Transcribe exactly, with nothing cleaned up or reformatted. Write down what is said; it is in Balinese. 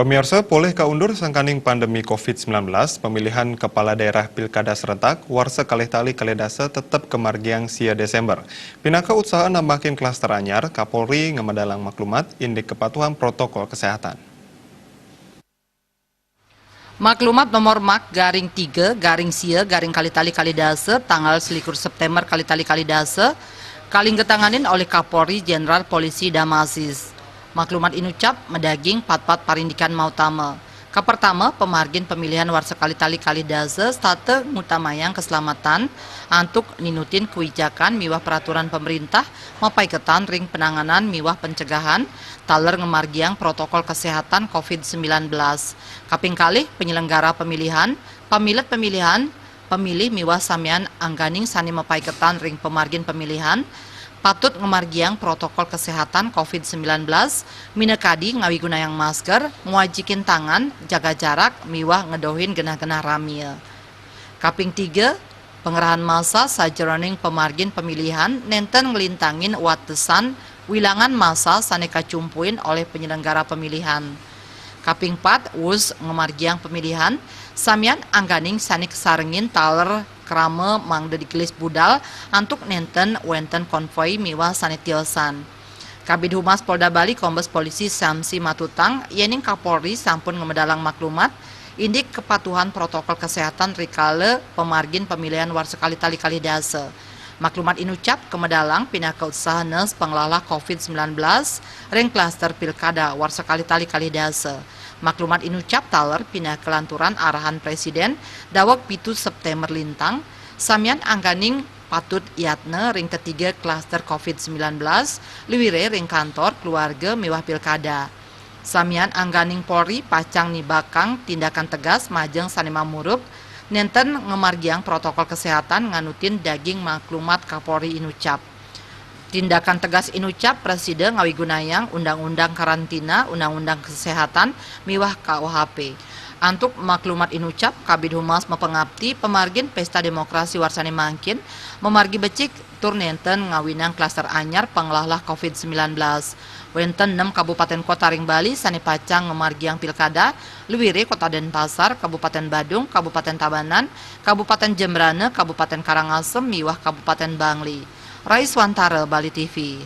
Pamiarsa, polih kaundur sangkaning pandemi covid sembilan belas, pamilihan kepala daerah pilkada serentak warsa kalih tali kalih dasa tetep kamargiang sia Desember. Pinaka usaha nambahakin klaster anyar, Kapolri ngamedalang maklumat indik kepatuhan protokol kesehatan. Maklumat nomor mak garing tiga garing sia garing kalih tali kalih dasa tanggal selikur September kalih tali kalih dasa, kalinggetanganin olih Kapolri Jenderal Polisi Idam Aziz. Maklumat inucap madaging patpat parindikan mautama. Kapertama, pamargin pamilihan warsa kalih tali kalih dasa setata ngutamayang keselamatan antuk ninutin kawijakan miwah peraturan pemerintah mapaiketan ring penanganan miwah pencegahan taler ngamargiang protokol kesehatan covid sembilan belas. Kaping kalih, penyelenggara pamilihan, pamilet pamilihan, pamilih miwah samian angganing sane mapaiketan ring pamargin pamilihan patut ngamargiang protokol kesehatan covid sembilan belas, minakadi ngawigunayang masker, ngwajikin tangan, jaga jarak, miwah ngedohin genah-genah ramia. Kaping tiga, pangerahan massa sajeroning pamargin pamilihan nenten nglintangin watesan wilangan massa sane kacumpuin olih penyelenggara pamilihan. Kaping pat, wus ngamargiang pamilihan, samian angganing sane kasarengin taler krama mangda digelis budal antuk nenten wenten konvoi miwah sane tiosan. Kabid Humas Polda Bali Kombes Polisi Samsi Matutang, yening Kapolri sampun ngamedalang maklumat indik kepatuhan protokol kesehatan rikala pamargin pamilihan warsa kalih tali kalih dasa. Maklumat inucap kamedalang pinaka usaha nes panglahlah covid sembilan belas ring klaster pilkada warsa kalih tali kalih dasa. Maklumat inucap taler pinaka lanturan arahan Presiden daweg pitu September lintang, samian angganing patut yatna ring ketiga klaster covid sembilan belas, luire ring kantor, keluarga, miwah pilkada. Samian angganing Polri pacang nibakang tindakan tegas majeng sane mamurub, nenten ngamargiang protokol kesehatan nganutin daging maklumat Kapolri inucap. Tindakan tegas inucap prasida ngawigunayang undang-undang karantina, undang-undang kesehatan, miwah K U H P. Antuk maklumat inucap, Kabid Humas mapangapti pamargin pesta demokrasi warsane mangkin mamargi becik tur nenten ngawinang klaster anyar panglahlah covid sembilan belas. Wenten nem kabupaten kota ring Bali sane pacang ngamargiang pilkada, luire Kota Denpasar, Kabupaten Badung, Kabupaten Tabanan, Kabupaten Jembrana, Kabupaten Karangasem, miwah Kabupaten Bangli. Rai Swantara, Bali T V.